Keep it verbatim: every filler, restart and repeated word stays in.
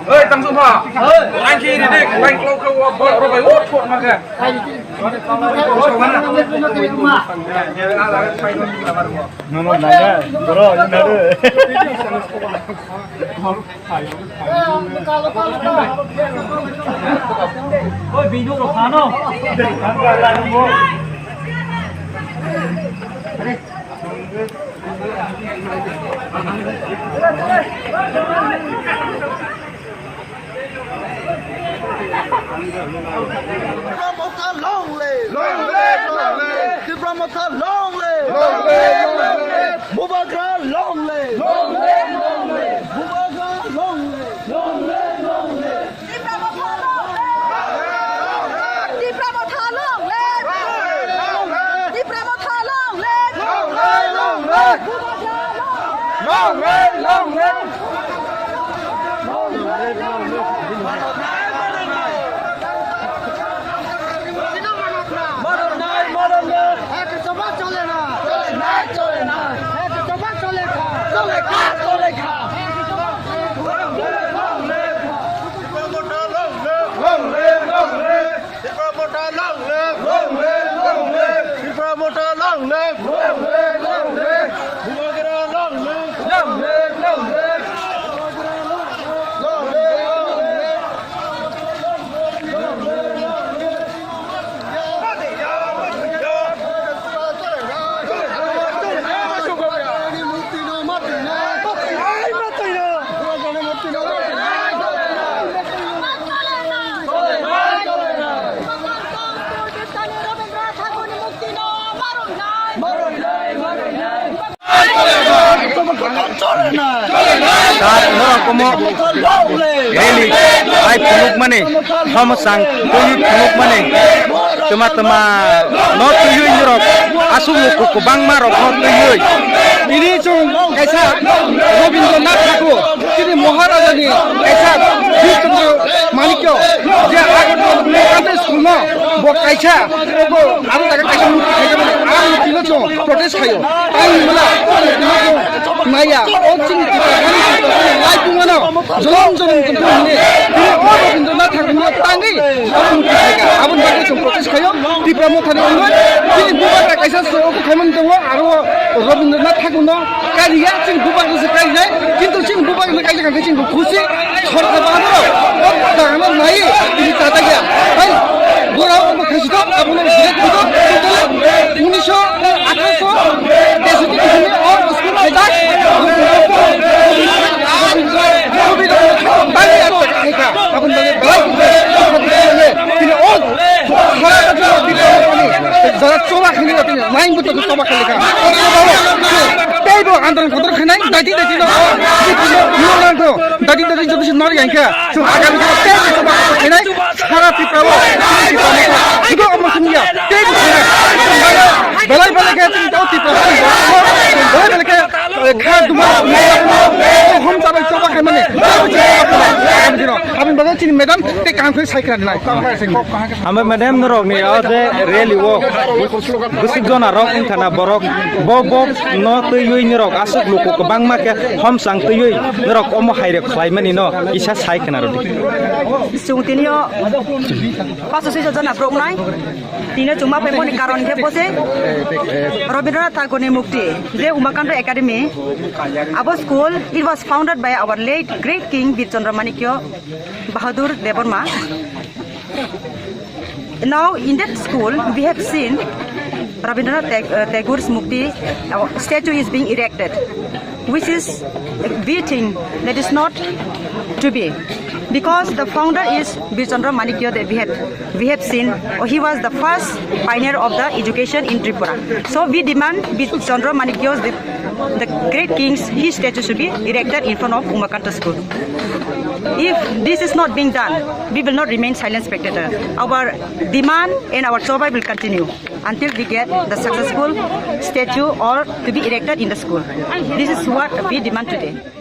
Oi, tang sung pha. Ang ki ni dik, ang klok ka wa ba ro bai wo thot ma ka. No, no, na, na, bro, na, na. Oi, binu ro phano. Tipra Motha long live! Long live, long live! Tipra Motha long live! Long live, long live! Bubagra long live! Long live, long live! Bubagra long live! Long live, long live! Tipra Motha long live! Tipra Motha long live! Tipra Motha long live! Long live, long live! Bubagra long live! Long live, long live! Tipra Motha long live! Long live, long live! Tipra Motha long live! Long live, long live! Bubagra long live! Long live, long live! Long live, long live! Tat norok omo rally hai phunukmani, thomsang twi phunukmani, twma twma no twiwi norok aswk luku kwbangma rok no twiwi. Tini chwng kaisa Rabindranath Thakur, chini Maharajani kaisa Bir Chandra Manikya, je Agartala Local School no bo kaisa, bo aro jaga kaisa murti khaijak, ang tino chwng protest khaio. Ang mala, maya, o chini Tipra, mani Tipra, mani lai bumano, jonom jonom jonom hwnwi, tini o Rabindranath Thakurno tangwi, abo murti khaika. Aboni bagwi chwng protest khaio, Tipra Mothani wngwi, chini bubagra kaisa se obo khaimani tongo, aro Rabindranath Thakurno kariya, chini bubagra se karinai, kintu chini bubagra kaisa khe chini khusi, Sorkar bahadur, o dagano nai, tini chajakya. Hai, borok omo khaisito, abono direct khito, totally unisho, atharoso, teisoti ni simi o school khaijak. Aboni bagwi belai, tini o, sara jora choba khini, nine buto choba khini kha. O choba o, teibo andron kotor khainai, daiti daiti no, o, daiti daiti joto se nori yang kha. Chwng agami dino tei tei choba khainai, sara Tripura o, Tripura o, judo omo sumya, tei bo khainai. Belai belai khe chini tao Tripura o, belai belai khe, eh, kha duma, hom chabai choba khaimani, agami dino. Aboni bagwi chini madam tei kaham khe sai khna nai. Hambai madam norok ni o je rally o bwswk jona rok wngkha na borok bo bo no twiwi norok aswk luku kwbangma khe hom chang twiwi norok omo hai rok khlai mani no kisa sai khna rw di. Chwng tini o paso soi jona borok nai. Tini o chwng ma phai mani karon khe bo se Rabindranath Tagore ni mukti je Umakanta Academy. Abo school, it was founded by our late great King Bir Chandra Manikya Bahadur Debbarma. Now, in that school, we have seen Rabindranath Tag-, uh, Tagore's Murti, uh, statue is being erected, which is, uh, we think that is not to be, because the founder is Bir Chandra Manikya that we have, we have seen, uh, he was the first pioneer of the education in Tripura. So we demand Bir Chandra Manikya's the the great king's, his statue should be erected in front of Umakanta School. If this is not being done, we will not remain silent spectator. Our demand and our chobai will continue until we get the successful statue or to be erected in the school. This is what we demand today.